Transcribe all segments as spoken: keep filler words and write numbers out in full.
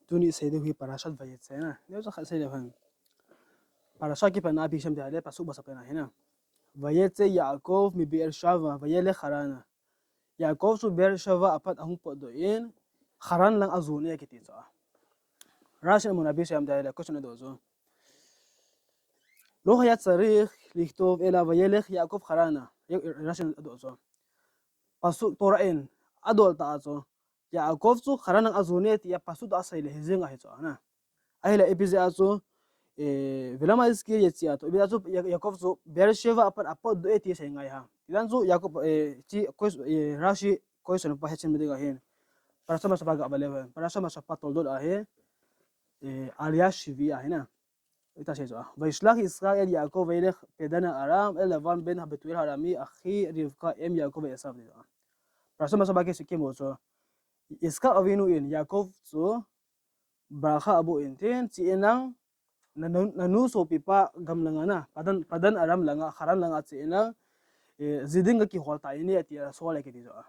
Tuni sei ding hi Parashat Vayetze na. Neo sa khat sei le phan. Parashat kipatna a pi sem dia le pasuk basa pena hi na. Vayetze Yaakov miBeer Sheva vayelech Harana. Yaakov chu Beer Sheva apat ahung potdoh in Haran lang ajon e kiti chu a. Rashi in amun a pi sem dia le question adoh chu. Lo haya tzarich lichtov ela vayelech Yaakov Harana. Rashi in adoh chu. Pasuk Torah in adol ta chu. Yaakov chu Haran lang ajon e tia pasuk a asei le hijing ahi chu a na. Ahile ipi jeh a chu, eh, velama Yisrael yetzi ato. Ipi jeh a chu Ya-, Yaakov chu Beer Sheva apat apotdoh e ti sei ngai ham. Tidan chu Yaakov, eh, chi, ques-, eh, Rashi question pa hetchen meeting ahin. Parashat Masa pa ga vale. Parashat Masa pa Toldot ahi. Eh, Aliyah Shvi'it ahi na. Ita sei chu a. Vayishlach Yitzchak et Yaakov vayelech Padan Aram el Lavan ben haBetuel Harami achi Rivka em Yaakov veEsav ti chu a. Parashat Masa pa kei sikim ho chu. Yitzchak Avinu in Yaakov chu bracha aboh in tin, che in lang, na, na, nanu sopipa gam langa na, Padan, Padan Aram langa, Haran langa che in lang, eh, ji ding kakihol tai ati asol e kiti chu a.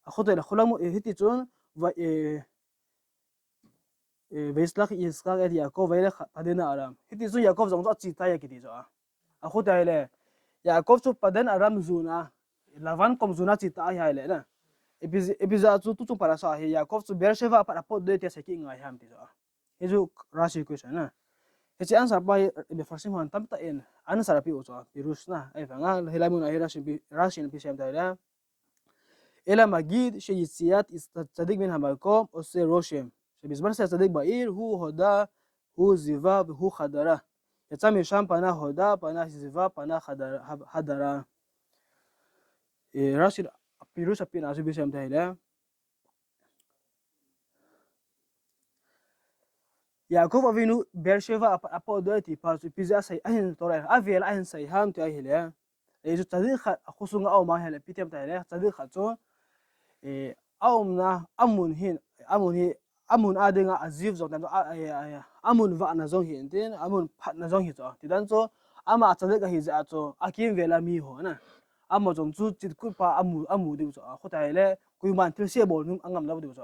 Akhoto le kholang mo, eh, hiti chun, va, eh, eh, Vayishlach Yitzchak et Yaakov vayelech Padan Aram. Hiti chun Yaakov jong chu ache tai kiti chu a. Akhoto le, Yaakov chu Padan Aram jon a, Lavan kom jon a che ta ahi le na. Ipi jeh, ipi jeh a chu tuchung parasha hi Yaakov chu Beer Sheva apat apotdoh e tia sei kit ngai ham ti chu a. Hichu Rashi question na. Hiche answer pa hi Mefarshim hon tamtah in answer apiu chu a. Pirush na. Ahivanga hilai mun a hi Rashi pi, Rashi in pi sem dia le. Ela magid sheyetziat tzadik min hamakom ose roshem, shebizman sheya tzadik ba'ir hu hoda, hu ziva, vehu hadara. Yatsa misham pana hoda, pana ziva, pana hadara, ha-, hadara. Eh, Rashi in pirush api na chu pi sem dia le. Yaakov Avinu Beer Sheva apa-, apotdoh e ti pa chu ipi jeh a sei, ahin Torah, avel ahin sei ham ti ahile. Ei chu tzadik khat akhosunga aum ahile, ipi ti ham ti ahile, tzadik khat chu, eh, aumna, amun hin, amun hi, amun a dinga aziv jong, a, a, a, amun vahna jong hi intin, amun phatna jong hi chu. Tidan chu, ama tzadik ahi jeh a chu, akimvel a mi ho na. Ama jong chu chitkut pa amu, amu diu chu. Akhoto le, koiman thilse bol nom angam lou diu chu.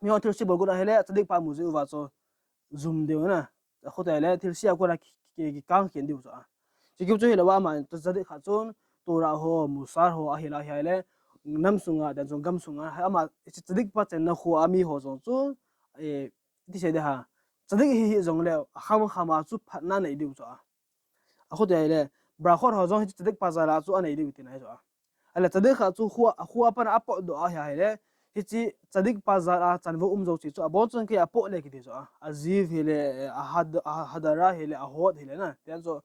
Mi ho thilse bol got ahile, tzadik pa mu jeh uva chu jum diu na. Akhoto le, thilse a kona ki, ki, ki, kikang khen diu chu a. Chukim chu hilou a ama, tzadik khat chun, Torah ho, Musar ho, ahila, ahile, nam sunga, dan jong gam sunga, ama, tzadik pa chenna khu a mi ho jong chu, eh, iti sei dia ha. Tzadik hi hi jongle, akham kham a chu phatna nei diu chu a. Akhoto le, brachot ho jong hiche tzadik pa jal a chu anei diu tina hi chu a. Ahile tzadik khat chu khu a, khu a pat a apotdoh ahi ahile, hiche tzadik pa jal a chanvo um jouse chu abon chun kei apot le kiti chu a. Aziv hile, a had-, a hadara hile, ahod hile na. Tidan chu,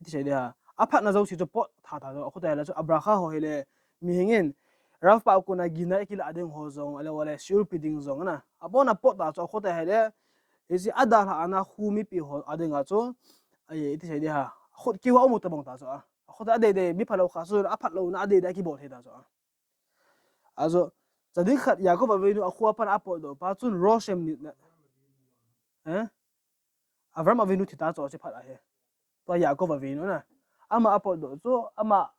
iti sei dia ha. Aphatna jouse chu pot tha tha chu. Akhoto le chu abracha ho hile, mihing in, Rav pa kona gina kilah ding ho jong, ahilou le, shiur pe ding jong na. Abon a pot ta chu, akhoto le, hiche adalhah ana khu mipi ho a dinga chu, ai, iti sei dia ha. Khut kiu a um u tobang ta chu a. Akhoto a dei dei, mi phalou khat chu, aphat louna a dei dei a kibol thei ta chu a. Ajo, tzadik khat Yaakov Avinu akhu a pat a apotdoh pa chun Roshem ni na. Eh? Avraham Avinu thi ta chu, hiche phat ahi. Tua Yaakov Avinu na. Ama apotdoh chu, ama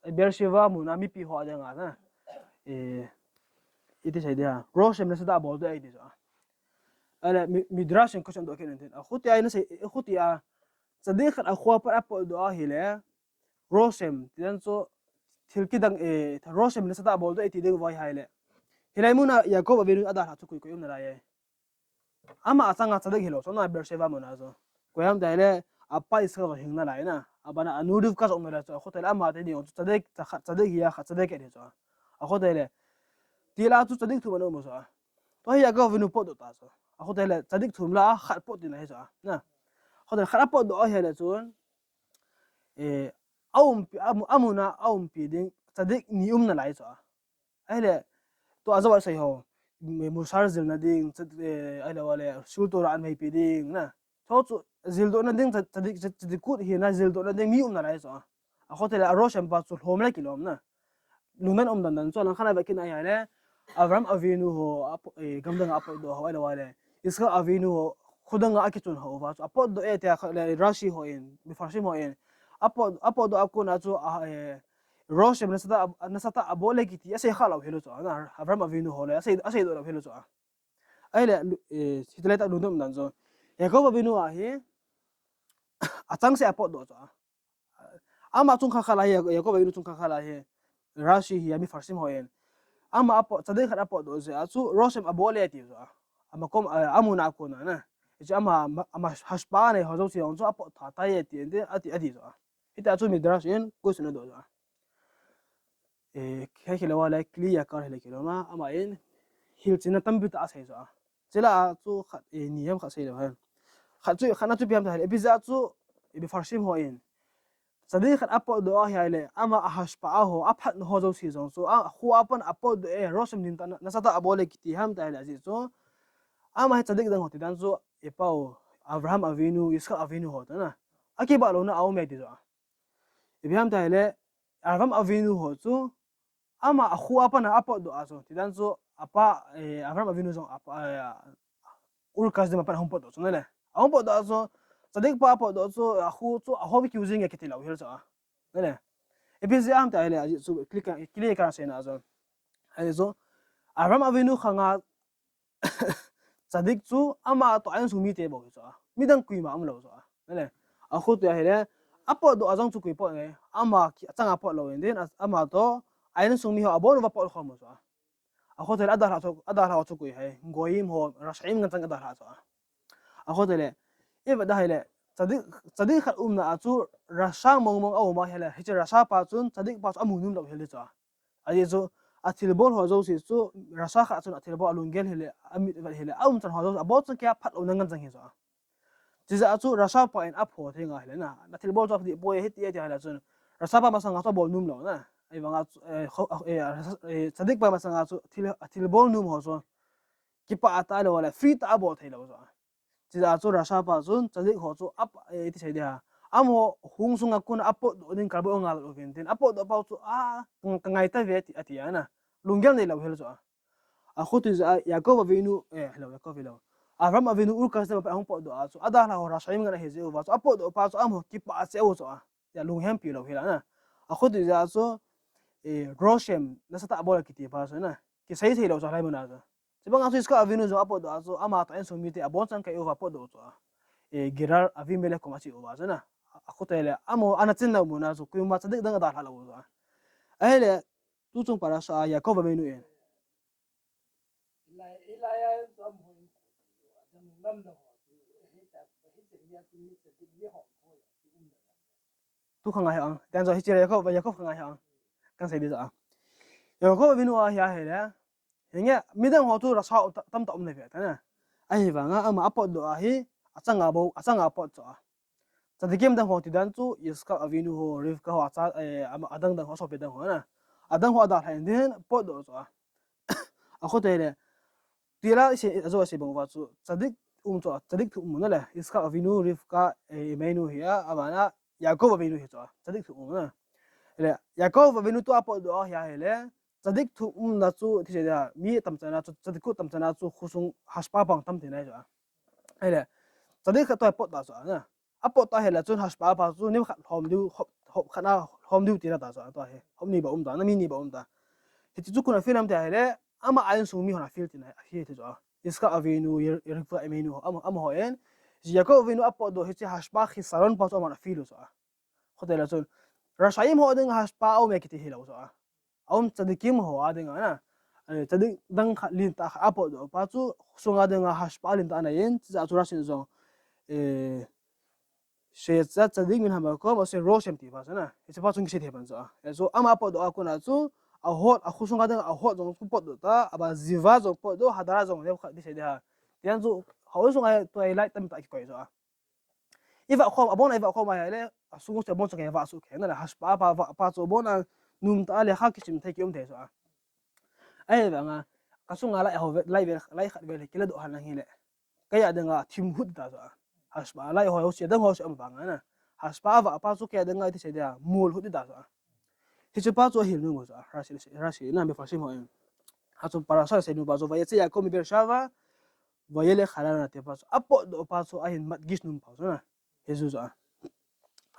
Beersheba muna mipi ho a dinga na. Eh, iti sei dia. Roshem nasada aboldoh e iti chu. Ahile, mi-, Midrash in question doh kit in tin. Akhuti a, ina sei, akhuti a. Tzadik khat akhu a pat a apotdoh ahile. Roshem, tidan chu, thil kidang, eh, Roshem nasada aboldoh e iti ding uva ahile. Hilai muna Yaakov Avinu adalhah chu koi koi um nalai e. Ama achanga tzadik hilou, chuna Beersheba muna chu. Koi ham ti ahile, apa Yitzchak jong hing nalai na. Abana anu Rivka jong um nalai chu. Akhoto le ama te ding chu tzadik, khat tzadik hi a, khat tzadik e ti chu. Akhoto le. Tila chu tzadik thum ana um chu. Tua hi Yaakov Avinu potdoh ta chu. Akhoto le tzadik thum lah a khat pot tina hi chu. Na. Akhoto le khat apotdoh ahile chun. Eh, aumpi, amu-, amuna aumpi ding tzadik ni um nalai chu. Ahile, tua ajou a sei ho, Musar jilna ding, tza-, eh, ahilou le, Shiur Torah an veipi ding, na. Chu chu, jildohna ding, tza-, tzadik, tza-, tzadik kut hina, jildohna ding mi um nalai chu. Akhoto le, a Roshem pa chu lhom le kilom, na. Lungdon um dan dan chu, langkhat a vekit na ahile, Avraham Avinu ho, apo-, eh, gamdang a apotdoh ho, ahilou le, Yitzchak Avinu ho, khudang a akichun ho, uva chu, apotdoh e tia, le, Rashi ho in, Mefarshim ho in, apot-, apotdoh a kona chu, a, eh, Roshem nasatah, nasatah abol e kiti asei kha lou hilou chu a, na, Avraham Avinu ho le asei, asei doh lou hilou chu a. Ahile, eh, hitilai tah lungdon dan chu, Yaakov Avinu ahi, achangseh a apotdoh chu a. Ama chungkhat khat lai hi, Yaakov Avinu chungkhat khat lai hi, Rashi hi, a Mefarshim hon, ama apot, tzadik khat apotdoh jeh a chu Roshem abol e ati chu a. Ama kom, eh, amun a kona, na. Hichu ama, ama hashpah anei ho jouse jong chu apot tha tai e ti, ati, ati chu a. Hitia chu Midrash in question adoh chu a. Eh, khe khe lou a le, kli yakar hile khe lou ma, ama in hilchenna tampi tah asei chu a. Chule a chu khat, eh, ni ham khat sei leu hen. Khat chu, khatna chu ipi ham ti ahile, ipi jeh a chu, eh, Mefarshim hon, tzadik khat apotdoh ahi ahile, ama a hashpah ho, aphatna ho jouse jong chu, a, khu a pat apotdoh e, Roshem din tah, nasatah abol e kiti ham ti ahile ajeh chu, ama hi tzadik dang ho ti dan chu, i pau, Avraham Avinu, Yitzchak Avinu ho ta na. Akibah louna aum e ti chu a. Ipi ham ti ahile, Avraham Avinu ho chu, ama a khu a pat a apotdoh a chu, ti dan chu, apa, eh, Avraham Avinu jong apa, eh, Ur Kasdim a pat a hung potdoh chu na le. Ahung potdoh a chu, tzadik pa apotdoh chu, a khu chu, a ho kiu jing e kiti lou hilou chu a. Na le. Ipi jeh ham ti ahile, ajeh chu, kli ka, kli ka seina chu. Ajeh chu, Avraham Avinu khanga, tzadik chu ama toh a insung mite bou hi chu a. Midang koima umlou chu a. Na le. A khu ti ahile, apotdoh a jong chu koi pot nge, ama ki, achang a pot lou in din, a, ama toh, a insung mi ho abon uva pot khom chu a. A khu ti le, adalhah chu, adalhah chu koi ham, Goyim ho, Rashaim ngen chang adalhah chu a. A khu ti le, ipi ti ahile, tzadik, tzadik khat umna a chu, Rasha mong mong aum ahile, hiche Rasha pa chun, tzadik pa chu amu nom lou hel chu a. Ajeh chu, athilbol ho jouse chu, Rasha khat chun athilbol alunggel hile, amit vet hile, aumchan ho jouse, abol chan kia phat louna ngen chang hi chu a. Chijeh a chu, Rasha pa in apho thei nga hile na, nathilbol chu adih poi hiti, ati ahile chun, Rasha pa masanga chu abol nom lou na. Ahivanga chu, eh, kho, eh, eh, tzadik pa masanga chu, thil, athilbol nom ho chu, kipah tah lou le, free tah a abol thei lou chu a. Chijeh a chu Rasha pa chun, tzadik ho chu, ap, eh, iti sei dia. Amaho hung sunga kon apotdoh ding kalboi angal uvin tin. Apotdoh pau chu, a, ka, ka ngai tave ati, ati a na. Lunggel nei lou hel chu a. A khu ti jeh a, Yaakov Avinu, eh, hilou, Yaakov hilou. Avraham Avinu Ur Kasdim a pat ahung potdoh a chu. Adalhah ho Rashaim ngen ahi jeh uva chu. Apotdoh pa chu, amaho kipah cheh u chu a. Tia lunghempi lou hel a na. A khu ti jeh a chu, eh, Roshem, nasatah abol e kiti pa chu na. Kisei thei lou chu a hilai mun a chu. Chubang a chu Yitzchak Avinu jong apotdoh a chu, ama toh a insung mite abon chan kai uva apotdoh chu a. Eh, Gerar Avimelech koma ache uva chu na. A khu ti le, amaho ana chin lou mun a chu, koima tzadik dang adalhah lou chu a. Ahile, tuchung parasha a Yaakov Avinu in. Tu khang a hi ang, tian jong hiche Yaakov, Yaakov khang a hi ang. Kan sei di chu a. Yaakov Avinu a hi ahile. Hinge, midang ho chu Rasha tam, tamtah um le ve ta na. Ahivanga ama apotdoh a hi, achanga bou, achanga apot chu a. Tzadikim dang ho ti dan chu, Yitzchak Avinu ho, Rivka ho, acha, eh, ama, adang dang ho, asopi dang ho na. Adang ho adalhah in din, potdoh chu a. A khu ti le, tila ise, ajo ase bang uva chu, tzadik um chu a, tzadik thum um na le, Yitzchak Avinu, Rivka, eh, Imeinu hi a, abana, Yaakov Avinu hi chu a, tzadik thum um na. Le, Yaakov Avinu toh apotdoh a hi ahile, tzadik thum umna chu, ti sei dia, mi tamchan a chu, tzadik tamchan a chu, khosung hashpah bang tam thei nai chu a. Ahile, tzadik khat toh apotdoh chu a na. Apotdoh ahile chun hashpah pa chu, ni khat lhom diu, hop, hop khat na lhom diu tina ta chu a, toh hi. Hop ni bou um ta, na mi ni bou um ta. Hiche chu koi in a feel ham ti ahile, ama a insung mi hon a feel tina, a feel ti chu a. Yitzchak Avinu, Rivka Imeinu, ama, amaho in. Yaakov Avinu apotdoh hiche hashpah hisaron pa chu amahon a feel u chu a. Khu ti le chun, Rashaim ho dinga hashpah aum e kiti hilou chu a. Aum tzadikim ho a dinga na. Eh, tzadik dang khat lentah khat apotdoh pa chu, sunga dinga hashpah lentah anei in, chijeh a chu Rashi in jong, eh, Sheyetzer tzadik minamakov asher roshem ti pa chu na. Hiche pa chun kisei thei pan chu a. Eh, so ama apotdoh a kona chu, ahot, akhosunga dinga ahot jong chu potdoh ta, aba ziva jong potdoh, hadara jong le khat kisei de ha. Tian chu, hou sunga tua light tamtah kikoi chu a. Ivah khom, abon a ivah khom ahile, asung u chu abon chu kei vah suh kei na le, hashpah pa, vah pa chu abon a, nom tah a le kha kisim thei kium thei chu a. Ahivanga, kasunga light ho ve, light ve, light khat ve le, kila doh han lang hile. Kei a dinga thim hut ta chu a. Hashpah light ho, ho se dang ho se am vanga na. Hashpah vah pa chu kei a dinga ti se dia, mol hut ta chu a. Hiche pa chu ahil nom u chu a, Rashi, Rashi, na Mefarshim ho in. Hiche parasha sei nom pa chu, Vayetze Yaakov miBeersheva, Vayelech Harana ti pa chu. Apotdoh pa chu ahin madgish nom pa chu na. Hiche chu a.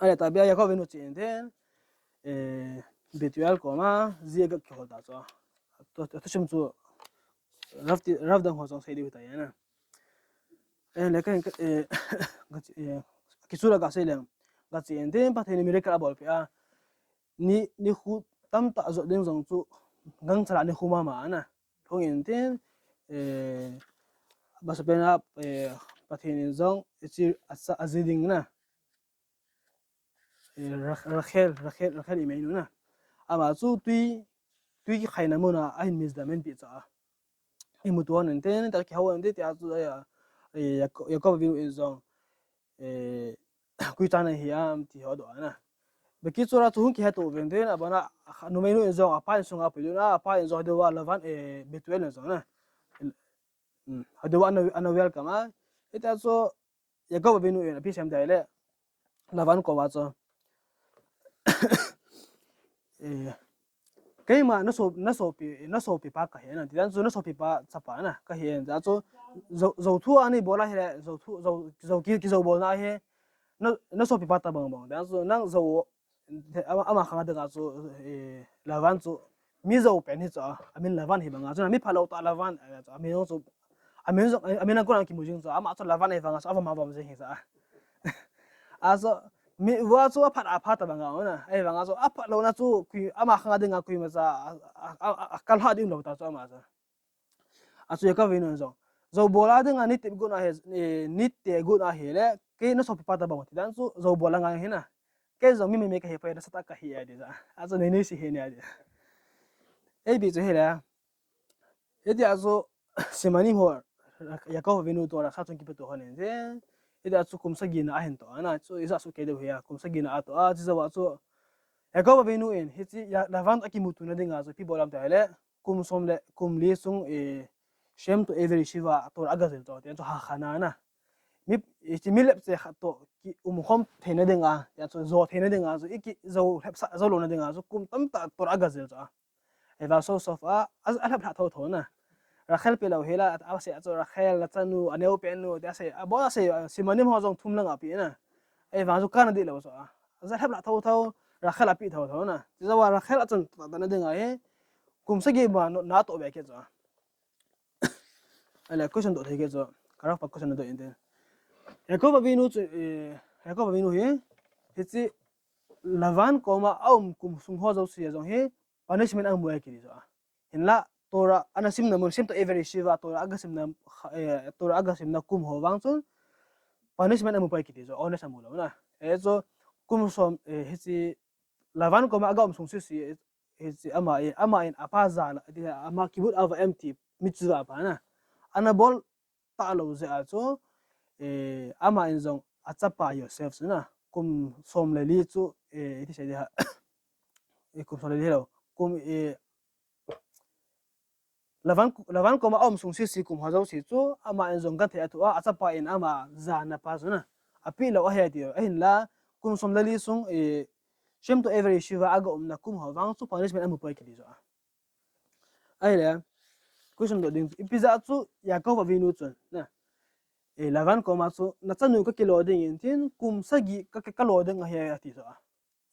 Ahile tabia Yaakov Avinu che in then, eh, Betuel koma, ji a ga kihol ta chu. To, to, to sim chu, Rav ti, Rav dang ho jong sei diu ta ya na. Eh, le ka, eh, gachi, eh, kichu la ka sei leng. Gachi en tin, Pathen in miracle a bol peh a. Ni, ni khu tam ta jot ding jong chu, gang chala ni khu mama na. Hung in tin, eh, basa pen a, eh, Pathen in jong, eh, chi, asa, aji ding na. Eh, Ra-, Rachel, Rachel, Rachel Imenu na. Ama chu tui, tui kikhaina muna, ahin misdam en pi cha. Imu tu hon en tin, ta kihou en tin, tia chu, eh, eh, Yaakov, Yaakov Avinu in jong, eh, kui chan ahi am ti ho do na. Beki chu ra chu hung kihe to ven tin, abana, numei nu in jong, apa in sunga pui na, apa in jong, dewa Lavan, eh, Betuel in jong na. Hmm, dewa ana, ana welcome a. Ita chu, Yaakov Avinu in api sem dai le, Lavan koma chu. Eh, keima na so, na sopi, na sopi pa kahi na, ti dan chu na sopi pa chapa na, kahi en, ja chu, jou, jou thu ani bol a hile, jou thu, jou, jou ki, kijou bolna hi, na, na sopi pa tabang bang, dan chu, nang jou, ama, ama khang a dinga chu, eh, Lavan chu, mi jou pen hi chu, amin Lavan hi banga chu, mi phalou ta Lavan, eh, chu, amin chu, amin chu, amin a kon a kimu jing chu, ama chu Lavan hi banga chu, avam avam jing hi chu. A chu, mi vua chu aphat aphat tabang a, na, ahi banga chu, aphat louna chu, kui, ama khang a dinga kui ma cha, a, a, a, a, kal ha ding lou ta chu ama chu. A chu Yaakov Avinu jong. Jou bol a dinga ni tep gun ahi, ni, ni te gun ahile, kei na sopi pa tabang ti dan chu, jou bol a ngai hi na. Kei jong mi mi mi kahi pa na sata kahi a di ja. A chu nei nei si hi ni a di. Ei bi chu hile. Iti a chu, Simanim ho, Yaakov Avinu to Rachel chung kipe to hon in je. Iti a chu kum sagi na ahin to, ana chu Isaac su kei deu hi a, kum sagi na a to, a chu jou a chu. Yaakov Avinu in, hichi, ya, Lavan a kimutu na dinga chu, ipi bol am ti le, kum som le, kum li sung, eh, Shem to Ever Yeshiva, to aga jil to, ti chu ha khana na. Mi, eh, chi mi lep che khat to, ki um khom theina dinga, ya chu jo theina dinga chu, i kijou lhep sa, jou louna dinga chu, kum tam ta to aga jil chu. Eva so sof a, a, a lhep lha tho tho na. Rachel pe lou hi la, a se a chu Rachel, la chanu, a neo pen nu, ti a se, a bo a se, a, Simanim ho jong thum lang a pi na. Eva chu kana di lou chu a. A ja lhep lha tho tho, Rachel a pi tho tho na. Ti ja wa Rachel a chun ta, ta na dinga hi. Kum sagi ma no, na to be ke chu a. Ale, question do thei ke chu. Ka Rav pa question do in te. Yaakov Avinu chu, eh, Yaakov Avinu hi, hichi Lavan koma a um kum sung ho jouse a jong hi, punishment a mu e kiti chu a. Hinla, Torah, ana simna mun, Shem to Ever Yeshiva, Torah aga simna, eh, Torah aga simna kum ho vang chun, punishment a mu pai kiti chu, honest a mu lou na. Eh, chu, kum som, eh, hichi, Lavan koma aga um sung sisi, eh, hichi, ama, eh, ama in apa jana, ti ama kibbutz av va'em ti mitzvah pa na. Ana bol, ta lou jeh a chu, eh, ama in jong a chapa Yosef chu na, kum som le li chu, eh, iti sei di ha, eh, kum som le li lou, kum, eh, Lavan, Lavan koma a um sung sisi kum ho jouse chu, ama in jong genthei a thu a, a chapa in ama jana pa chu na, a pi lou ahi ti, ahinla, kum som le li sung, eh, Shem to Ever Yeshiva aga umna kum ho vang chu punishment a mu pai kiti chu a. Ahile, question do ding, ipi ja chu Yaakov Avinu chun, na. Eh, Lavan koma chu, na chanu ka kilo ding in tin, kum sagi ka, ka, ka lo ding ahi ati chu a.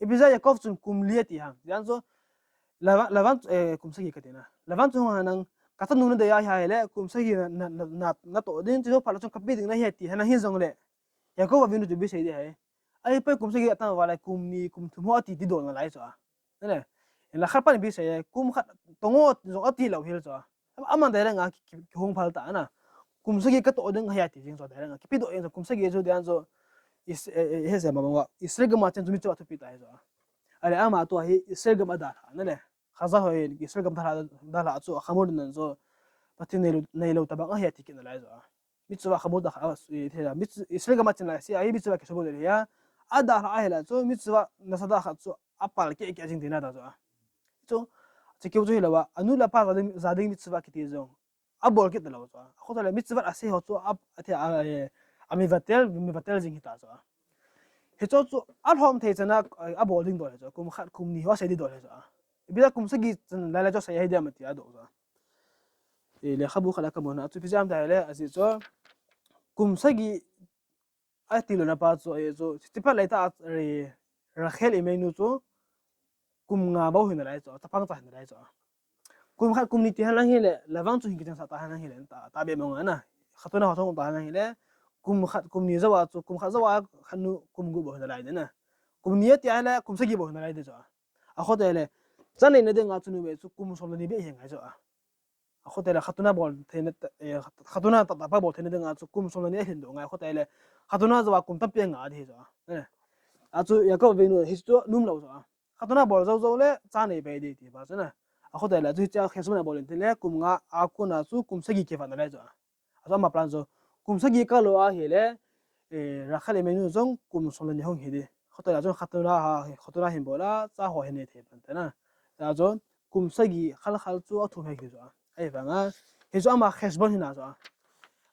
Ipi ja Yaakov chun kum li ati ham. Jan chu, Lavan, Lavan, eh, kum sagi kati na. Lavan chu hung ha nang, ka chanu na dei ahi le, kum sagi na, na, na, na, na to ding, chu phala chun ka pi ding na hi ati, ha nang hi jong le. Yaakov Avinu chu ipi sei di hai. Ahi pai kum sagi atam va lai kum ni, kum thum ho ati ti do na lai chu a. Nale, in la khat pan ipi sei, kum khat tongo jong ati lou hel chu. Ama direct a ki, ki, kihung phal ta na. Kum sagi ka to ding ahi ati jing chu direct a. Kipi do jing chu kum sagi chu dian chu. Is, eh, eh, he se ma bang wa. Israel gam a chen chu mitzvah thupi ta hi chu. Ale ama to hi Israel gam a dalha, nale. Chazal ho in Israel gam dalha, dalha chu a khamul nan chu. Pathen neilou, neilou tabang ahi ati kit na lai chu. Mitzvah khamul ta kha, eh, the la. Mitz-, Israel gam a chen lai si, ahi mitzvah kisubul le ya. A dalha ahi la chu, mitzvah nasa dalha chu, a pal ke, ke jing tina ta chu. Chu, chu kiu chu hi la wa, anu le apa ja ding, ja ding mitzvah kiti jong. A bol kit lou chu. A khu ta le mitzvah a se ho chu, a, a the a, eh, a mevatel, mevatel jing hi ta chu. Hi chu chu, a lhom thei chana, eh, a bol ding do le chu, kum khat, kum ni ho sei di do le chu. Ipi ja kum sagi chan lai lai chu sei hi dia ma ti a do chu. Eh, lekhabu khat a ka mu na chu ipi jam ta le, a si chu, kum sagi a ti lou na pa chu, eh, chu, ti pa lai ta, eh, Rachel Imenu chu, kum nga bou hi nalai chu, chapang cha hi nalai chu. Kum khat kum ni ti hen lang hile, lavang chu hin kicheng sa ta hen lang hile, ta, ta be mong ana. Khatuna ho thong ta hen lang hile, kum khat kum ni jou a chu, kum khat jou a khat nu kum gup bou hi nalai de na. Kum ni a ti a hile, kum sagi bou hi nalai de chu. A khote le, chan nei na ding a chu nu be chu kum som le ni be hi ngai chu a. A khote le, khatuna bol theina, eh, khatuna tah tah pa bol theina ding a chu kum som le ni a hin do ngai a khote le, khatuna jou a kum tampi nga a di hi chu a. Eh. A chu Yaakov venu hi chu num lou chu a. Khatuna bol jou jou le, chan nei be di ti pa chu na. A khote le, chu hi chu a khesuna bol in ti le, kum nga a kon a chu kum sagi kivat nalai chu a. A chu ama plan chu, kum sagi kal lou a hile, eh, Rachel le Leah nu jong kum som le ni hung hi di. Khote le chu khatuna ha, khatuna hin bol a, cha ho hin nei thei pan te na. A chu kum sagi khal khal chu a thum he ki chu a. Ahivang a, hi chu ama khesbon hi na chu a.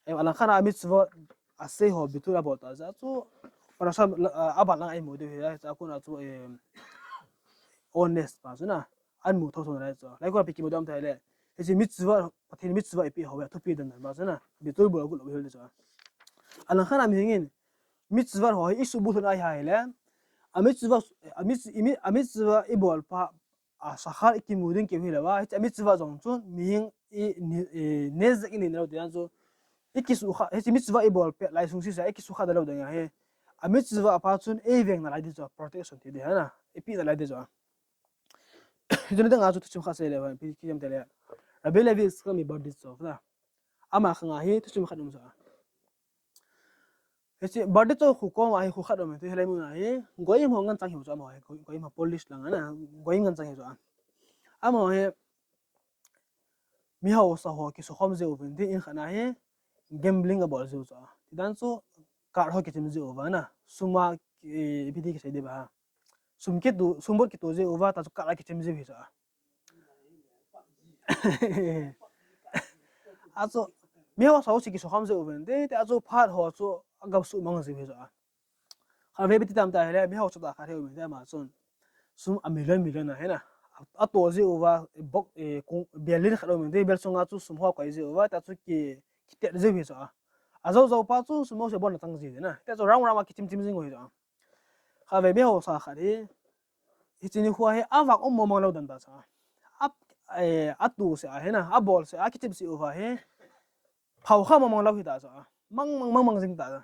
Eh, alang khat a mitzvot aseh ho bitul a bol ta chu, parasha, ah, a ban lang a i mu diu hi a, chu a kon a chu, eh, honest pa chu na. An mu tho tho na chu. Lai ko pi ki mu dam ta le. Hi chu mitzvot, Pathen mitzvot i pe ho, thupi dan dan pa chu na. Bitul bol a gu lou hi le chu. Alang khat a mi hingin, mitzvot ho hi i subut lhon a hi le. A mitzvot, a mitz-, i mi-, a mitzvot i bol pa, a sahar i kimu ding keu hi lou a. Hi chu a mitzvot jong chun, mihing i ni, i nezek i nei lou ti dan chu. I kisukha, hi chu mitzvot i bol pet lai sung sisa, i kisukha da lou ding a hi. A mitzvot a pa chun, ei veng nalai di chu, protection ti di ha na. I pe nalai di chu. Hi chu ni dang a chu thusim khat sei le, pi ki jam te le. Rabbi Levi Yitzchak mi Bardichov na. Ama khang a hi, thusim khat um chu a. Hi chu Bardichov khu kom a hi khu khat um, tu hi lai mun a hi, goyim ho ngen chang hiu chu ama hi, goyim ho Polish lang a na, goyim ngen chang hiu chu a. Ama hi, mi hausa ho kisukhom jeh uvin tin in khat na hi, gambling a bol jeh u chu a. Ti dan chu, card ho kichim jeh uva na, sum a, eh, ipi ti kisei di ba. Sum kitu, sum bot kitu jeh uva, ta chu card a kichim jeh u hi chu a. A chu, mi hausa ho chu kisukhom jeh uvin tin, ti a chu phat ho chu a gam sumang jeh u hi chu a. Khat ve ipi ti tam ta hile, mi hausa tah khat hi um in te ama chun. Sum a million million a hi na. A to jeh uva, bok, eh, kung, bel lin khat um in te, bel sunga chu sum ho koi jeh uva, ta chu ki, kitet jeh u hi chu a. A jou jou pa chu sum ho se bon a chang jeh u hi na. Ta chu round round a kichim chim jing u hi chu a. Khat ve mi hausa khat hi. Hi chu ni khu a hi, a vak um mong mong lou dan ta chu a. A, eh, a tu se a hi na, a bol se a, kichim se uva hi. Phao kha mong mong lou hi ta chu a. Mang, mang, mang, mang jing ta chu.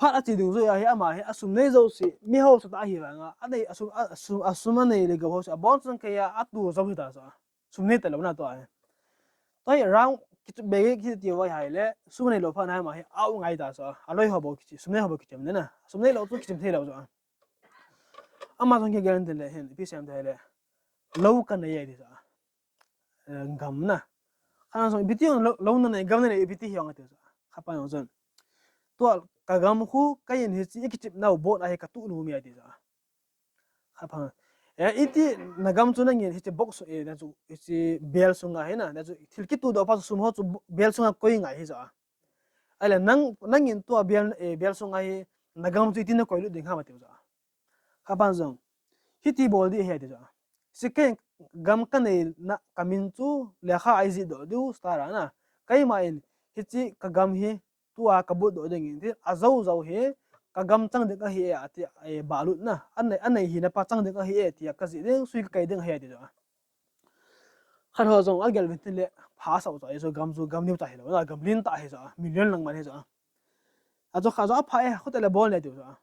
Phat a chi ding jeh a hi ama hi, a sum nei jouse, mi hausa tah a hi vang a, a nei, a sum, a, a sum, a sum a nei le gou ho chu, a bon chang kei a, a tu jou hi ta chu a. Sum nei ta lou na tua hi. Tua hi round, kichu be ki ti vai hai le, sum nei lou phat na ama hi, a u ngai ta chu a. A loi ho bou kichi, sum nei ho bou kichim ne na. Sum nei lou chu kichim thei lou chu a. Ama jong kigel in te le hin, ipi sem te le. Lou ka nei a ti chu a. Eh, gam na. Khat na jong ipi ti jong lou, lou na nei, gam na nei, ipi ti hi jong ati chu. Khat pa jong chun. Tua ka gam khu, ka in hi chi, i kichim nau bot a hi ka tu nu mi ati chu. Khat pa. Eh, iti na gam chu nangin hi chi box, eh, na chu, hi chi bel sunga hi na, na chu thil kitu doh pa chu sum ho chu bo-, bel sunga koi ngai hi chu a. Ahile nang, nangin tua bel, eh, bel sunga hi na gam chu iti na koi lut ding ham ati chu a. Khat pa jong. Hiti bol di ahi ati chu a. Hiche kei gam ka nei na ka min chu lekha a i jih doh diu star a na. Keima in hiche ka gam hi tua ka bot doh ding in tin a jou jou hi ka gam chang ding ahi e ati, eh, balut na. A nei, a nei hina pa chang ding ahi e tia ka jih ding, sui ka kai ding ahi ati chu a. Khat ho jong a gel vin tin le pha sao chu a, i chu gam chu gam neo ta hi lou na, gam lin ta hi chu a, million lang man hi chu a. A chu kha chu a pha e, khote le bol ne tiu chu a.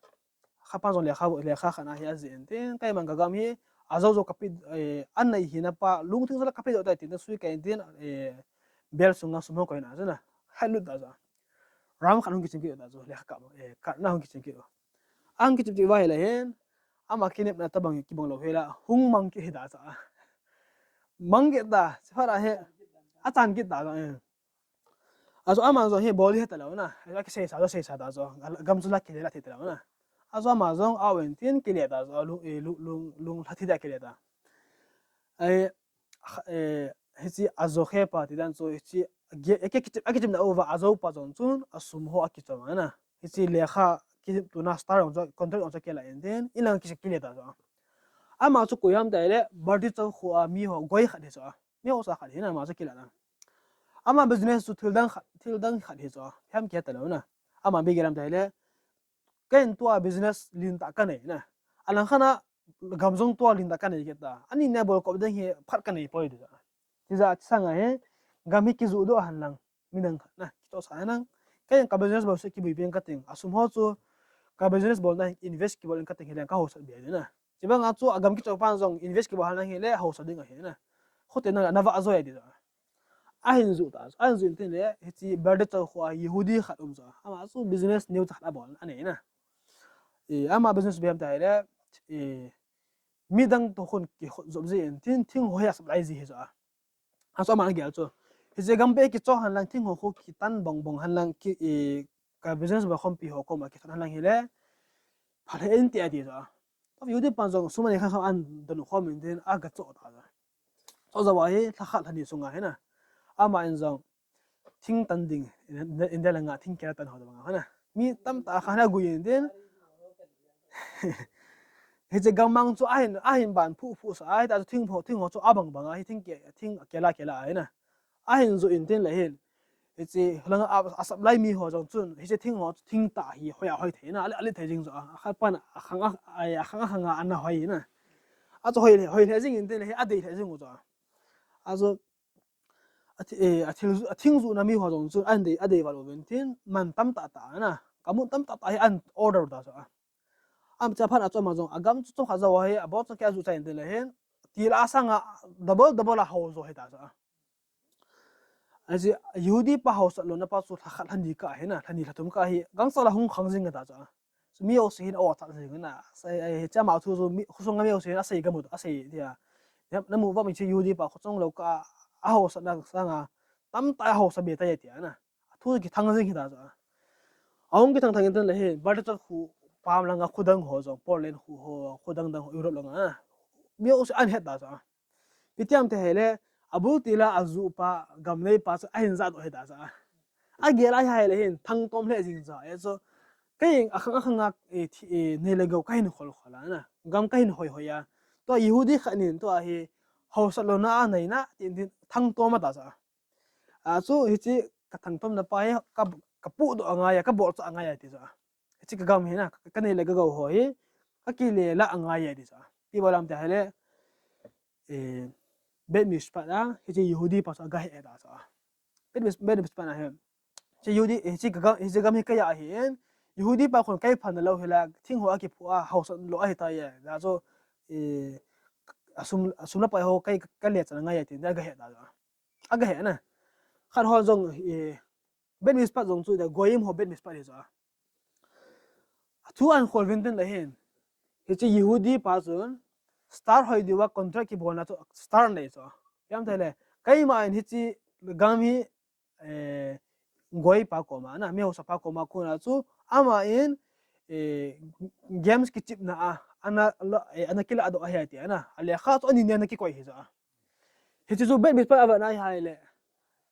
Khat pa jong lekha, lekha khat na hi a jih in tin, keima ka gam hi, a jou jou ka pe, eh, a nei hina pa, lungthim jou le ka pe jou tai tin, sui kai in tin, eh, bel sunga sum ho koi na chu na, hai lut ta chu. Round khat hung kichim kit ta chu, lekha ka, eh, ka na hung kichim kit. Hung kichim kit vai le hin, ama kinepna tabang kibang lou hi la, hung mang kit hi ta chu. Mang kit ta, chi phat a hi, a chan kit ta chu, eh. A chu ama jong hi bol hi ta lou na. A kisei sa, kisei sa ta chu. Gam chu la kile la thei ta lou na. A chu ama jong a wen tin kile ta chu. Lung, eh, lung, lung, lung lha thi ta kile ta. Ai, eh, hiche a jou khe pa ti dan chu hiche ge, eh, ke, ke, a kichim na uva a jou pa jong chun a sum ho a kichom a na. Hiche lekha ki tu na star jong chu contract jong chu kila in tin. Ilang kichim kile ta chu. Ama chu koi ham ta le, Bardichov khu a mi ho goi khat hi chu a. Mi hausa khat hi na ama chu kila na. Ama business chu thil dang khat, thil dang khat hi chu a. Hem khe ta lou na. Ama bi gelam ta le. Ken tua business lin ta ka nei na. Alang khat na gam jong tua lin ta ka nei kit ta. Ani ne bol kop ding hi phat ka nei poi ti. Ti ja sanga hi gam hi kijuh doh hen lang. Midang khat na, kitoh sa hen lang. Kei ka business bol se kibui pen ka ting. Asum ho chu ka business bol na invest kibol in ka ting hi leng ka hausat bia na. Chibang a chu agam kichoh pan jong invest kibol hen lang hi le hausat ding ahi na. Khote na na va joi ti. Ahin ju ta, ahin ju in tin le, hichi birthday chau kho a Yehudi khat um chu. Ama chu business neo cha khat abol anei na. E, ama business bem ta le, e, midang to khun kikhot jop ji in tin thing ho hi a supply ji hi chu. Achu ama gel chu. Hiche gam pe kichoh hen lang thing ho khu kitan bong bong hen lang ki, e, ka business ba khompi ho koma kithot hen lang hi le. Phat he in ti a ti chu. Yehudi pan jong sum anei kha kha an don khom in tin a ga choh ta chu. Choh jao a hi lha khat lha ni sunga hi na. Ama in jong thing tan ding, in, in, in dia langa thing kela tan ho banga hi na. Mi tamtah kha na gui in tin. Hiche gam mang chu ahin, ahin ban phu phu sa, ahi ta chu thing ho, thing ho chu abang bang ahi thing ke, thing kela kela ahi na. Ahin ju in tin le hin. Hiche langa a, a supply mi ho jong chun, hiche thing ho chu thing tah hi hoi a hoi thei na, ali, ali thei jing chu a, a khat pan a khang a, a, a khang a khang a ana hoi na. Achu hoi le, hoi le jing in tin le hi, a dei le jing u chu a. Achu a thi-, e, a thil, a thing ju na mi ho jong chun an dei, a dei val uvin tin, man tamtah tah na. Ka mun tamtah tah hi an order ta chu a. Am cha phat a chu ama jong, a gam chu chom khat jao hi, a bol chu kia ju chai in tin le hin. Ti la sanga double, double a ho jo hi ta chu a. Aji, Yehudi pa hausat lona pa chu lha khat lha ni ka hi na, lha ni lha thum ka hi, gangsa la hung khang jing ta chu a. Chu mi ho si hin o ta jing na, sai, ai, cha ma thu chu mi, khosung mi ho si hin a sei ka mu, a sei tia. Ya, na mu va mi chi Yehudi pa khosung lo ka, a hausat na sanga, tamtah a hausat be ta ya tia na. Thu kithang jing hi ta chu a. A hung kithang thang in tin le hin, birthday chau khu, pam langa khu dang ho jong, Poland khu ho, khu dang dang ho, Europe langa. Mi ho si an het ta chu a. Pi tiam te hele, a bul ti la a ju pa, gam nei pa chu ahin ja doh hi ta chu a. A gel a hi hele hin, thang tom le jing chu a. E chu, kei a khang a khang a, e, thi, e, nei le gou ka hin khol khol a na. Gam ka hin hoi hoi a. Tua Yehudi khat nin, tua hi, hausat lona a nei na, tin tin, thang tom a ta chu a. A chu, hichi, ka thang tom na pa hi, ka, ka pu doh a ngai a, ka bol cha a ngai a ti chu a. Hichi ka gam hi na, ka, ka nei le ka gou ho hi, ka kile la a ngai a ti chu a. Pi bol lam te hele, e, Bet Mishpat a, hiche Yehudi pa chu a ga he ta chu a. Bet Mis-, Bet Mishpat a he. Hiche Yehudi, hiche ka gam, hiche gam hi ka ya hi en. Yehudi pa khun kai phan lo hi la, thing ho a kiphu a, hausat lo ahi ta ye. La chu, e, asum, asum la pa ho kai ka le chan ngai ye tin, da ga he ta chu a. A ga he na. Khat ho jong, e, Bet Mishpat jong chu, da Goyim ho Bet Mishpat hi chu a. A thu an khol vin tin le hin. Hiche Yehudi pa chun star hoi diu a contract kibol na chu star nei chu. Yam thei le. Keima in hiche gam hi, eh, Goi pa koma na, mi hausa pa koma kona chu ama in, eh, games kichepna a, ana lo, eh, ana kila doh ahi ti a na. A lekha chu ani ne ana kikoi hi chu a. Hiche chu Bet Mishpat a vet na hi le.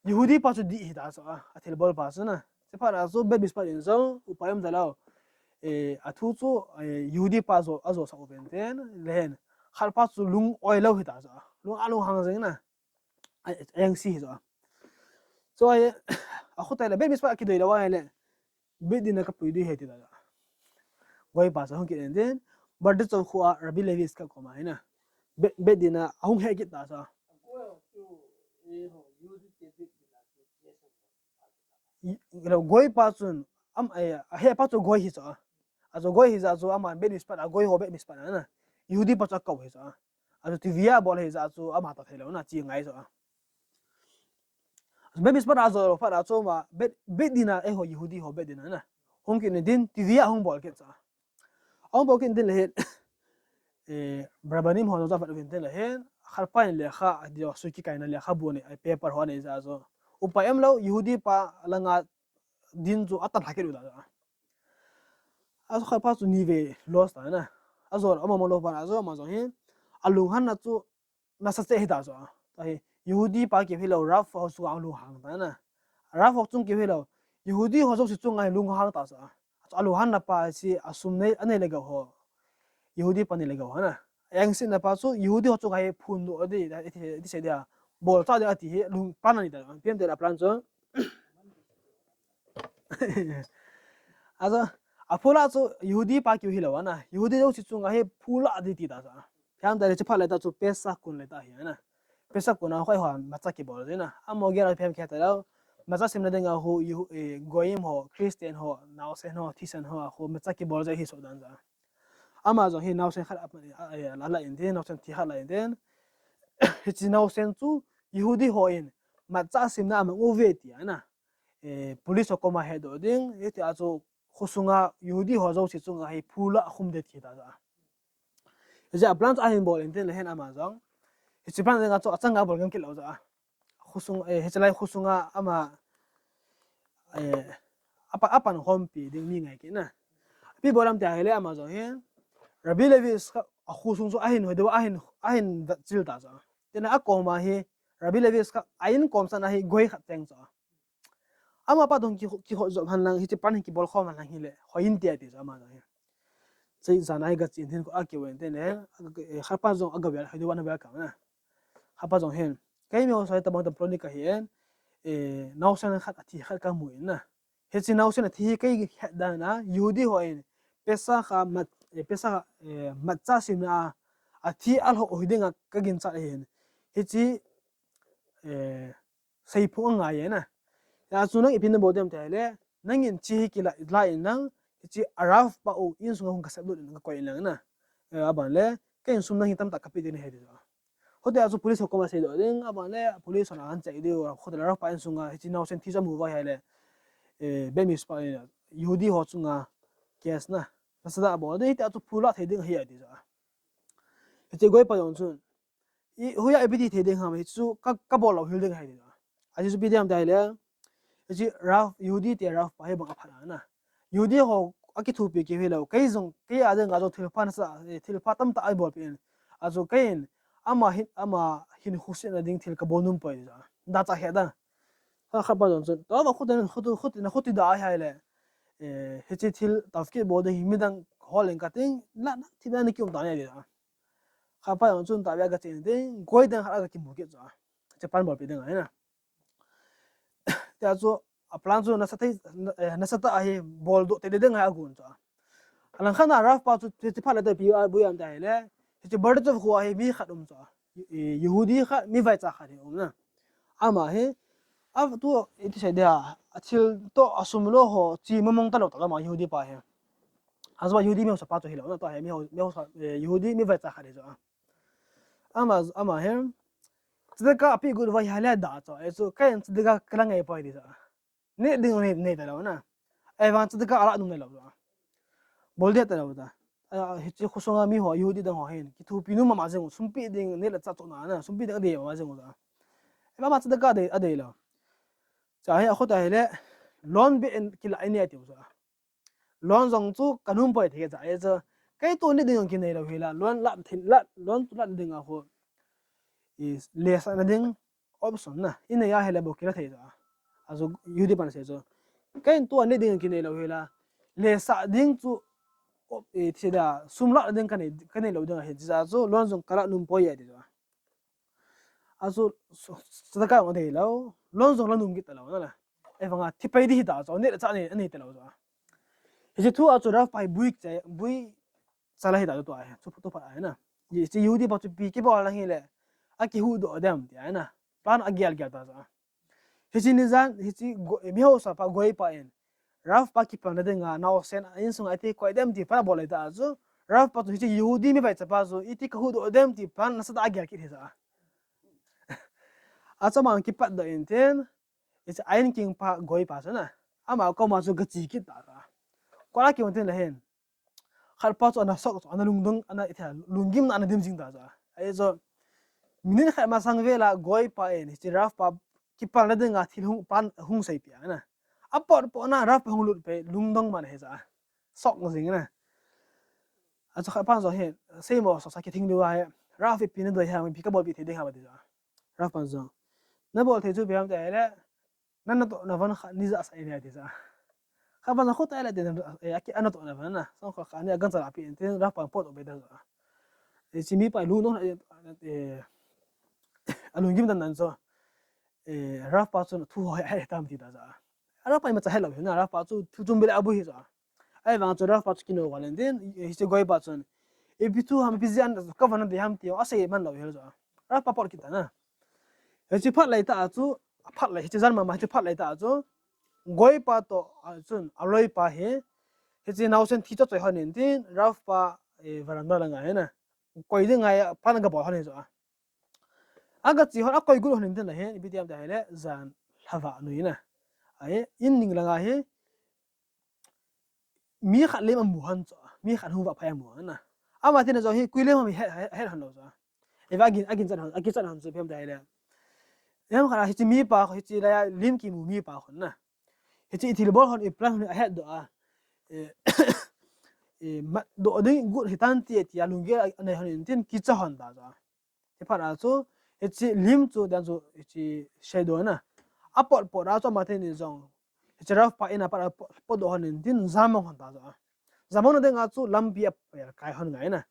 Yehudi pa chu dih hi ta chu a, a thilbol pa chu na. Chuphat a chu Bet Mishpat in jong upai um ta lou. Eh, a thu chu, eh, Yehudi pa jo, a jo sa u pen ten, le hin. Khat pa chu lung oi lou hi ta chu a. Lung a lung hang jeng na. A, a yang si hi chu a. Chu a, a khu tai le Bet Mishpat a kidei lou a le. Bet Din a ka pui dui he ti ta. Goi pa sa hung kit en din. Birthday chau khu a Rabbi Levi Yitzchak koma hi na. Bet, Bet Din a hung he kit ta sa. Goi pa chun, am, eh, a he pa chu Goi hi sa. A chu Goi hi sa chu ama Bet Mishpat a Goi ho Bet Mishpat a na. Yehudi pa chu a kau hi sa. A chu T V a bol hi sa chu ama ta thei lou na chi ngai sa. Bet Mishpat a jo lou phat a chu ma Bet, Bet Din a, eh, ho, Yehudi ho Bet Din a na. Hung kit ni din, T V a hung bol kit sa. Hung bol kit din le hin, eh, Rabbanim ho jong cha vet uvin tin le hin, khat pa in lekha, a dio sui kikai na lekha bu ni, a paper ho ni sa chu. Upai um lou, Yehudi pa langa din chu a tan ha kit u ta. A chu khat pa chu ni ve loss ta na. A jo, ama mo lou pa na chu, ama jong hin, a lung han na chu, nasa che hi ta chu a. Ta hi, Yehudi pa keu hilou, Rav ho chunga lung hang ta na. Rav ho chung keu hilou, Yehudi ho jouse chunga lung hang ta chu a. A lung hang na pa si a sum nei, a nei le gou ho. Yehudi pa nei le gou ho na. A yang sin na pa chu, Yehudi ho chunga hi phun doh di, di, di, di se dia. Bol cha dia ti hi, lung plan ni ta. P M te la plan chu. A chu, Aphulah chu Yehudi pa kiu hilou ana. Yehudi jouse chunga hi phulah ding ti ta chu. Phiam ta le chuphat le ta chu Pesach kun le ta hi ana. Pesach kun a hoi hon matcha kibol jin a. Amaho gel a phiam khe ta lou. Matcha simna dinga hu Yehu-, eh, Goyim ho, Christian ho, naosen ho, thisan ho, hu matcha kibol jeh hi so dan ja. Ama jong hi naosen khat a, a, a, la la in tin, naosen thi khat la in tin. Hiche naosen chu Yehudi hon matcha simna amang uve ti ana. Eh, police ho koma hedoh ding, hiti a chu khosunga Yehudi ho jouse chunga hi phulah khum ding ti ta ja. Hiche a plan chu ahin bol in tin le hin ama jong. Hiche plan dinga chu achanga bol ngen kit lou ja. Khosung, eh, hiche lai khosunga ama, eh, apa, apan khompi ding mi ngai kit na. Ipi bol ham tia hile ama jong hi. Rabbi Levi Yitzchak a khosung chu ahin hoi deu ahin, ahin vet chil ta ja. Tina akoma hi Rabbi Levi Yitzchak a in kom san a hi goi khat teng ja. Ama pa dong ki, kihot jop hen lang, hiche pan hi kibol khom hen lang hile, hoi in tia ti chu ama jong hi. Hiche jan a hi gachen hin ko akiu in tin le, eh, khat pa jong aga vel, hoi deu ana vel kang na. Khat pa jong hin, kei mi ho sai tabang ta ploni ka hi en, eh, naosen khat athi khat kamu in na. Hiche naosen athi hi kei het dan a, Yehudi hon, Pesach a mat, eh, Pesach, eh, matcha simna a, athi alhoh hoi dinga kaginchat ahin. Hiche, eh, seiphong angai e na. Hia chu nang ipi nabol dem ti le, nangin hiche hi kila, la in lang, hiche a Rav pa u insunga hung kasep lut in kakoi in lang na. Eh, aban le, ka insung nangin tamtah kape ding nahi ti chu. Hote a chu police ho koma seidoh ding, aban le, police hon ahin check diu, hote le Rav pa insunga, hiche naosen thi chu amu uva ahile, eh, beit mishpat in, Yehudi ho chunga case na, nasatah a bol ding, hiti a chu phulah thei ding ahi a ti chu. Hiche goi pa jong chun, I, hoiya ipi ti thei ding ham, hichu ka, kabol lou hel ding ahi ti. Aji chu ipi ti ham ti le, hiche Rav, Yehudi te Rav pa hi bang aphat a na. Yehudi ho akithopi keu hilou, kei jong, kei a dinga jong thilpha nasa, eh, thilpha tamtah eibolpeh in. Achu keiin, ama hin, ama hin husetna ding thil kabol nom poi ti. Dacha he da. Kha, khat pa jong chun, tua va khutin, khutu, khutin, khuti da ahi le. Eh, hiche thil tafkit bol ding hi midang hol in kating, na, na, thil na kium ta ne ti. Khat pa jong chun tua va gachen ding, goi dang khat a gakimu kit chu. Hiche pan bolpeh ding ahi na. Tia chu, a plan chu nasatah, eh, nasatah a hi boldoh tei ding ahi agon chu. Alangkhat a Rav pa chu, hiche phat le te ipi abol ham ti le, hiche Berdichev kho a hi mi khat um chu. Ye-, Yehudi khat, mi vaicha khat hi um na. Ama hi, a tu, iti sei dia, a thil toh a sum lo ho, chi mamong talou talou ma Yehudi pa hi. Hajpa Yehudi mi haosa pa chu hilou na, tua hi mi hao, mi haosa, eh, Yehudi mi vaicha khat hi chu. Ama, ama hi, tzedakah ape got uva ahile da chu, eh, chu, keiin tzedakah kala ngai poi ti chu. Neh ding nei, nei talou na. Ahivang tzedakah ala nom nailou chu. Bol ding talou ta. A, hiche khosunga mi ho, Yehudi dang ho hin, kithopi nom mama jeng u, sum pe ding, neh le chah chohna na, sum pe ding adei mama jeng u chu. Ahivang ama tzedakah adei, adei lou. Cha hi, akhuta hile, loan be in kila in nei tiu chu. Loan jong chu kanom poi ti cha, eh, chu. Kei toh neh ding jong kinei lou hila, loan la thin, la, loan chu la ding a khu. I, lesahna ding option na. Inei a hile bou kila thei chu. Achu Yehudi pan sei chu. Kei toh neh ding jong kinei lou hila, lesah ding chu, op, i, ti da, sum la ding kanei, kanei lou ding ahi ti cha chu, loan jong kala nom poi e ti chu. Achu, so, tzedakah jong adei lou, loan jong la nom kit talou na la. Ahivanga thi pai ding hi ta chu, neh le chah nei, anei talou chu. Hiche thu a chu Rav pa hi bui che, bui chala hi ta chu tua hi, chu, chu phat ahi na. Hiche Yehudi pa chu ipi kibol lang hile, akihuhdoh dem ti ahi na. Plan agel gel ta chu. Hiche ni jan, hiche go-, mi haosa pa goi pa in, Rav pa kipalna dinga, naosen a insung a iti koi dem ti plan abol le ta chu, Rav pa chu hiche Yehudi mi vaicha pa chu, iti kahuhdoh dem ti plan nasatah a agel kit hi chu. Achu ama kipatdoh in tin, hiche a in king pa goi pa chu na. Ama koma chu gache kit ta chu. Koi a kiu tin le hin. Khat pa chu ana shock chu, ana lungdong, ana ithei, lunggimna ana dim jing ta chu. Ahi chu, minute khat masang vel a goi pa in, hiche Rav pa kipalna dinga thil hung, plan hung seipeh a na. Apot pot na Rav pa hung lut peh, lungdong man ahi chu. Shock jing na. Achu khat pa jong hin, seimo sosa kithing diu ahi, Rav ipi nadei ham, ipi kabolpeh thei ding ham ti chu. Rav pa jong. Nabol thei chu ipi ham ti le, na natohna von khat nei jasah in nei ti chu. Khat pa jong khuta le te na, eh, aki anatohna von na. Song khat khat nei agancha la pi in tin Rav pa pot o be da chu. Eh, hiche mi pa lungdong, eh, alunggim dan dan chu. Eh, Rav pa chu thu ho ahe tam ti ta chu. Rav pa imacha helou hi na, Rav pa chu thu chom bile abol hi chu. Ahivang chu Ralph pa chu kinou val in tin, hiche Goi pa chun, ipi thu ham, ipi jeh a kavon nadei ham ti asei man lou hel chu. Ralph pa pot kit tan a. Hiche phat lai tah a chu, phat lai, hiche jan mama, hiche phat lai tah a chu, Goi pa toh, a chun, aloi pa hi, hiche naosen thi chu achoi hon in tin, Ralph pa, eh, veranda langa hin a. Koi ding ngai a, pan aga bol hon in chu a. Aga che hon, akoi got hon in tin la hin, ipi ti ham ti ahile, jan lhavah noi in a. Ahi, in ning langa hi, mi khat lem amu hon chu, mi khat hung vah phai amu hon a. Ama tina jong hi koi lem ham het, het, het hon lou chu. Iva agin, agin chan hon, agin chan hon chu ipi ham ti ahile. Ipi ham khat a hiche mipa, hiche laiya lim kimu mipa hon a. Hiche ithilbol hon, iplan hon ahet doh a. E, e, matdoh ding got hitan ti, tia lunggel anei hon in tin kicha hon ta chu. Hiche phat a chu, hiche lim chu, dan chu, hiche shadow na. Apot pot a chu ama teni jong. Hiche Ralph pa in a pat a pot, potdoh hon in tin jamong hon ta chu. Jamong na dinga chu lampi apel kai hon ngai na.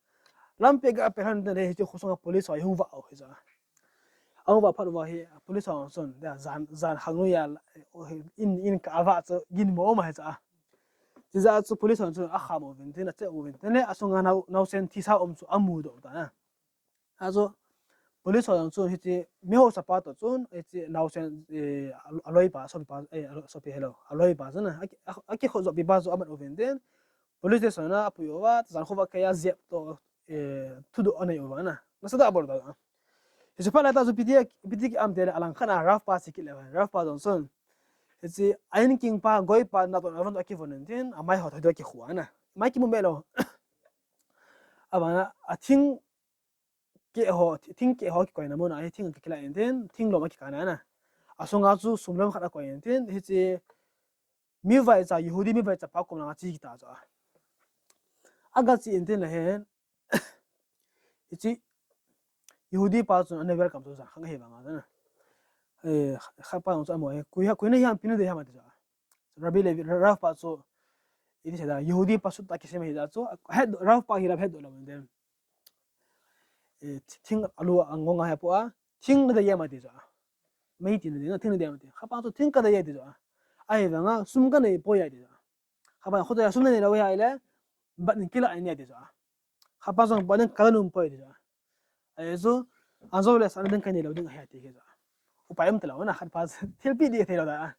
Lampi aga pel hon in tin hiche khosung a police ho hung vah u hi chu. Ahung vah phat uva hi, police ho chun, jan, jan khang noiya, in, in kavah chu, ginmo um ahi chu a. Chujeh a chu police ho chun akham uvin tin, ache uvin tin le, asunga nao, naosen thisa um chu amudoh ta na. Achu, police ho jong chun hiche, mi haosapa toh chun, hiche naosen, eh, a, aloi pa, sopi pa, eh, alo-, sopi hilou, aloi pa chun a, aki, a, akikhojoppi pa chu amat uvin tin, police station a apui uva, jan khovah keiya jep toh, eh, thudoh anei uva na. Nasatah a abol ta. Hiche phat lai tah chu ipi ti, ipi ti ham ti le, alang khat a Ralph pa che kit le, Ralph pa jong chun. Hiche, a in king pa, Goi pa, natoh navon toh akivon in tin, amai ho thoi toh akikhu a na. Mai kimu me lou. Abana, athing keh ho, thing keh ho kikoina mun a, hi thing akilah in tin, thinglom akikan a na. Asunga chu sum lom khat akoi in tin, hiche mi vaicha, Yehudi mi vaicha pa kom langa che kit ta chu a. Aga che in tin le hin, hiche Yehudi pa chun ana welcome chu jan khang ahi vang a na. Eh, khat pa jong chu amo hi, koi ha, koi nahi ham, ipi nadei ham ati chu a. Rabbi Levi, Ra-, Ralph pa chu, iti sei da, Yehudi pa suit tah kisem ahi jeh chu, het, Ralph pa hi Ralph hetdoh lou in tin. Eh, thi-, thing alu angong a hi apu a, thing nadei em ati chu a. Meitei nadei na, thing nadei em ati. Khat pa chu thing kadei e ati chu a. Ahivang a, sum kanei poi ati chu a. Khat pa, khoto a sum nanei lou ahile, bat in kilah in ati chu a. Khat pa jong bat in kala nom poi ati chu a. Ahi chu, ajou le sa na ding kanei lou ding ahi ati chu a. Upai um talou na, khat pa chu thilpeh ding thei lou da.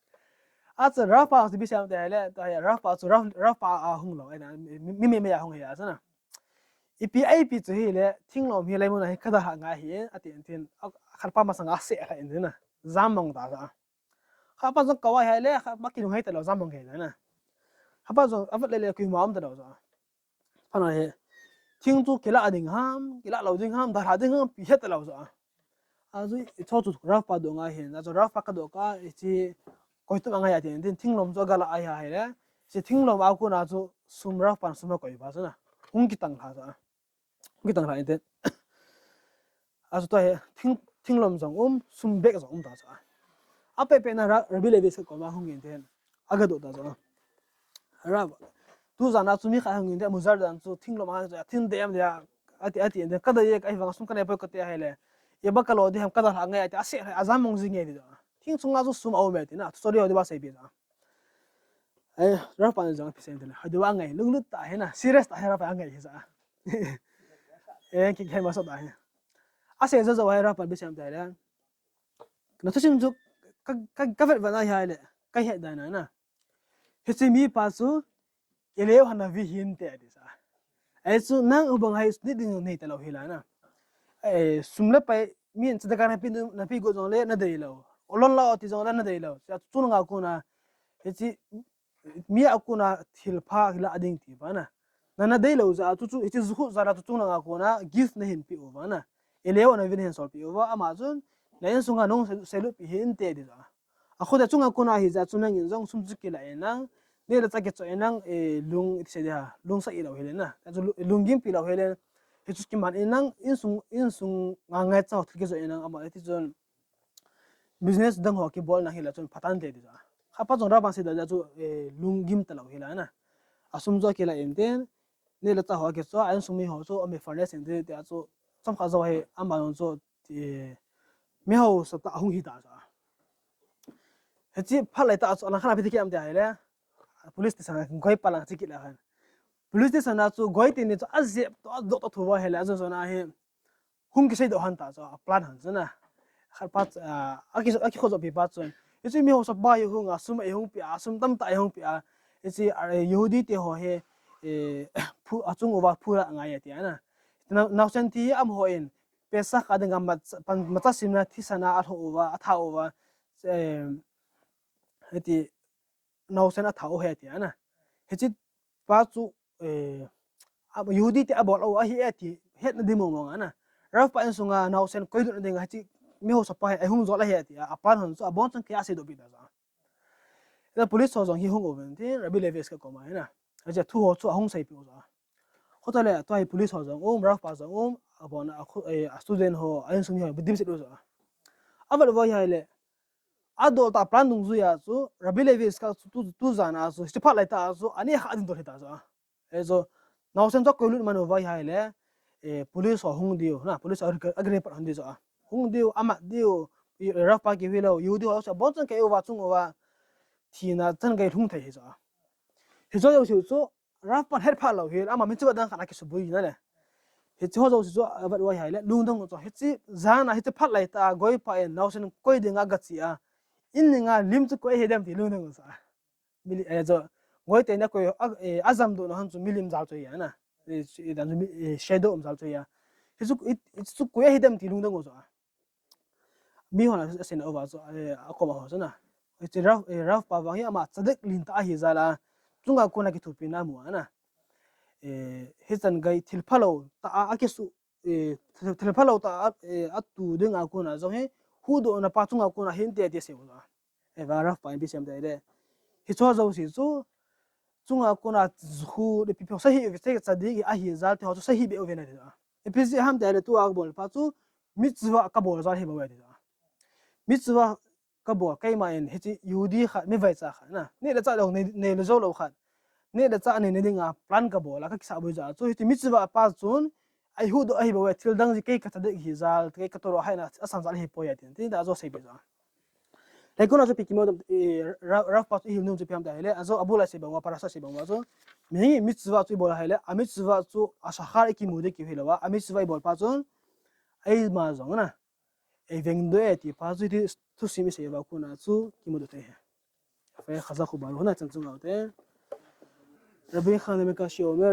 Achu Ralph pa chu ipi sei em ti ahile, tua hi Ralph pa chu Ralph, Ralph pa ahung lou, eh, na, mi, mi, mi, mi ahung hi a chu na. Ipi, ipi chu hile, thinglom hi laimun a hi kadalhah ngai ahi, ati in tin, a, khat pa masang a asei lhah in tin na, jamong ta chu a. Khat pa jong kou a ahile, khat pa kinung hei talou, jamong hei na. Khat pa jong, avet le le koima um talou chu a. Phat na hi, thing chu kilah ding ham, kilah lou ding ham, dalha ding ham, ipi het talou chu a. Achu, hiche chu Ralph pa doh ngai ahin, achu Ralph pa kadoh kah, hiche koi tup angai ati in tin, thinglom chu agalah ahi ahile, hiche thinglom a kona chu sum Ralph pan sum akoi pa chu na, hung kitang lha chu a. Hung kitang lha in tin. Achu tua hi, thing, thinglom jong um, sum bag jong um ta chu a. Apehpeh na Ra-, Rabbi Levi sa koma hung in tin. Agadoh ta chu a. Ra-, tujan a chu mi khat hung in tin, amu jar dan chu thinglom a chu, thing dei em dia, ati, ati in tin, kadei e, ahivang sum kanei poi kati ahile. Iba kalo ding ham kadalhah ngai ati, asei lhah, ajamong jing e ati chu a. Thing chunga chu sum aum e ati na, sorry ho ding ba seipi chu a. Eh, Ralph pa jong ipi sei em ti le, hoi ding ba ngai, lunglut tah ahi na, serious tah ahi Ralph pa angai hi chu a. Eh, kikhen masa tah ahi. Asei jou jou ahi Ralph pa ipi sei em ti le. Na thusim chu ka, ka, kavet vet na ahile, kahet dan a na. Hiche mipa chu, ileo hon navi hinte ati chu a. Ahi chu nang hubang hi nit ding nei talou hi la na. Eh, sum le pai, min tzedakah nape, nape got jongle nadei lou. Olon la ati jongle nadei lou. Chu chunga kona, hiche mi a kona thilpha lah ding ti pa na. Na, nadei lou jeh a chu chu, hiche jukhut jal a chu chunga kona gift nahin pe uva na. Ileo hon navi nahin sol pe uva, ama chun, na insunga nung se, selut pi hinte ati chu a. Akhut a chunga kona ahi jeh a chu nangin jong sum chu kilah in lang, neh le chah kichoh in lang, eh, lung, iti sei dia, lungsa ilou hile na. Achu lu-, lunggim pi lou hile, hichu kiman in lang, insung, insung nga ngaicha ho thil kijoh in lang, ama iti chun business dang ho kibol na hile chun phatante ati chu a. Khat pa jong Ralph pan sei da chu, eh, lunggim talou hila na. Asum chu akilah in tin, neh le chah ho akichoh, a insung mi ho chu, ami furnace in tin, tia chu, chomkhat jou hi, ama jong chu, ti, mi haosa tah ahung hi ta chu a. Hiche phat lai tah chu, alang khat a ipi ti kit em ti ahile, police station a goi pa lang che kit le hen. Police station a chu goi teni chu ajep to, adoh to thu uva ahile, ajo jona hi hung kisei doh hon ta chu, a plan hon chu na. Khat pa chu, a, aki, akikhoh jo pi pa chun, hiche mi haosa pa hi hung a, sum eihung peh a, sum tamtah eihung peh a, hiche, a, Yehudi te ho hi, eh, phu, achung uva phu la ngai e tia na. Na, naosen thi amaho in, Pesach a dinga mat-, pan, matcha simna thisan a alho uva, atha uva, eh, hiti, naosen atha u ahi tia na. Hiche pa chu, eh, a, Yehudi te abol u ahi e ti hetna ding mong mong a na. Rav pa insunga naosen koilut na dinga hiche mi haosa pa hi ahung jol ahi e tia, a plan hon chu abonchan kei a asei doh pi ta chu. Hita police ho jong hi hung uvin tin, Rabbi Levi Yitzchak koma hi na. Hiche thu ho chu ahung seipeh u chu. Hita le, tua hi police ho jong um, Rav pa jong um, abon a khu-, eh, a student ho, a insung mi ho, dimset u chu. Avet uva ahile, adol tah plan dungjuia chu, Rabbi Levi Yitzchak chu tu, tu jan a chu, hiche phat lai tah a chu, ani kha ading dol hita chu. Hichu, naosen chu koilut man uva ahile, eh, police ho hung diu, na, police ho agri, agri pat hung diu chu. Hung diu, amat diu, i, Rav pa kihi lou, Yehudi ho chu, abonchan kei uva chung uva, thina chan gei lhung thei hi chu. Hichu jouse chu, Rav pan het phat lou hi, ama mitzvah dang khat akisuboi na le. Hiche ho jouse chu avet uva ahile, lungdong u chu, hiche jan a, hiche phat lai tah a, goi pa in, naosen koi dinga gache a, in dinga lim chu koi ahi dem ti lungdong u chu. Mili, eh, chu, goi teni a koi, a, eh, ajam doh na hon chu milim jal chu ahi na. Eh, chu, eh, dan chu mi, eh, shadow um jal chu ahi. Hichu, i, hichu koi ahi dem ti lungdong u chu. Mi hon asei nauva chu, eh, akoma ho chu na. Hiche Rav, eh, Rav pa vang hi ama tzadik lentah ahi jal a, chunga kona kithopina amu a na. Eh, hichan gei thil phalou tah a, akisu, eh, thil, thil phalou tah a, eh, atu dinga kona jong hi, huhdohna pa chunga kona hinte ti asei u chu. Eh, va Rav pa in ipi asei em tile. Hiche ho jouse chu, chunga kona chu, ipi pho sahi, ipi sei tzadik ahi jal ti ho chu sahi beh uvin ati chu. Ipi jeh ham tile tua kabol pa chu, mitzvah kabol jal ahi bou e ati chu. Mitzvah kabol, keima in hiche Yehudi khat, mi vaicha khat na. Neh le chah lou, nei, nei le jou lou khat. Neh le chah nei, nei dinga plan kabol a, kakisah boi jal chu. Hiche mitzvah pa chun, ahuhdoh ahi bou e, thil dang jeh kei katzadik ahi jal, kei katorah haina, asan jal ahi poi e tin. Tin ta ajo seipeh chu. Lekona chu ipi kimu, eh, Ra-, Rav pa chu ihil nom chu ipi ham tile, ajo abul a sei bang uva, parasha sei bang uva chu. Mihem in mitzvah chu ibol ahile, a mitzvah chu a shachar ikimu ding kihi lou a, a mitzvah ibol pa chun, eima jong na. Eiveng doh e ti pa chu hiti thusim isei uva kona chu kimu doh thei ahi. Fe khazak khu balu na chan chunga u te. Rabbi Hanan ben Kashi omer,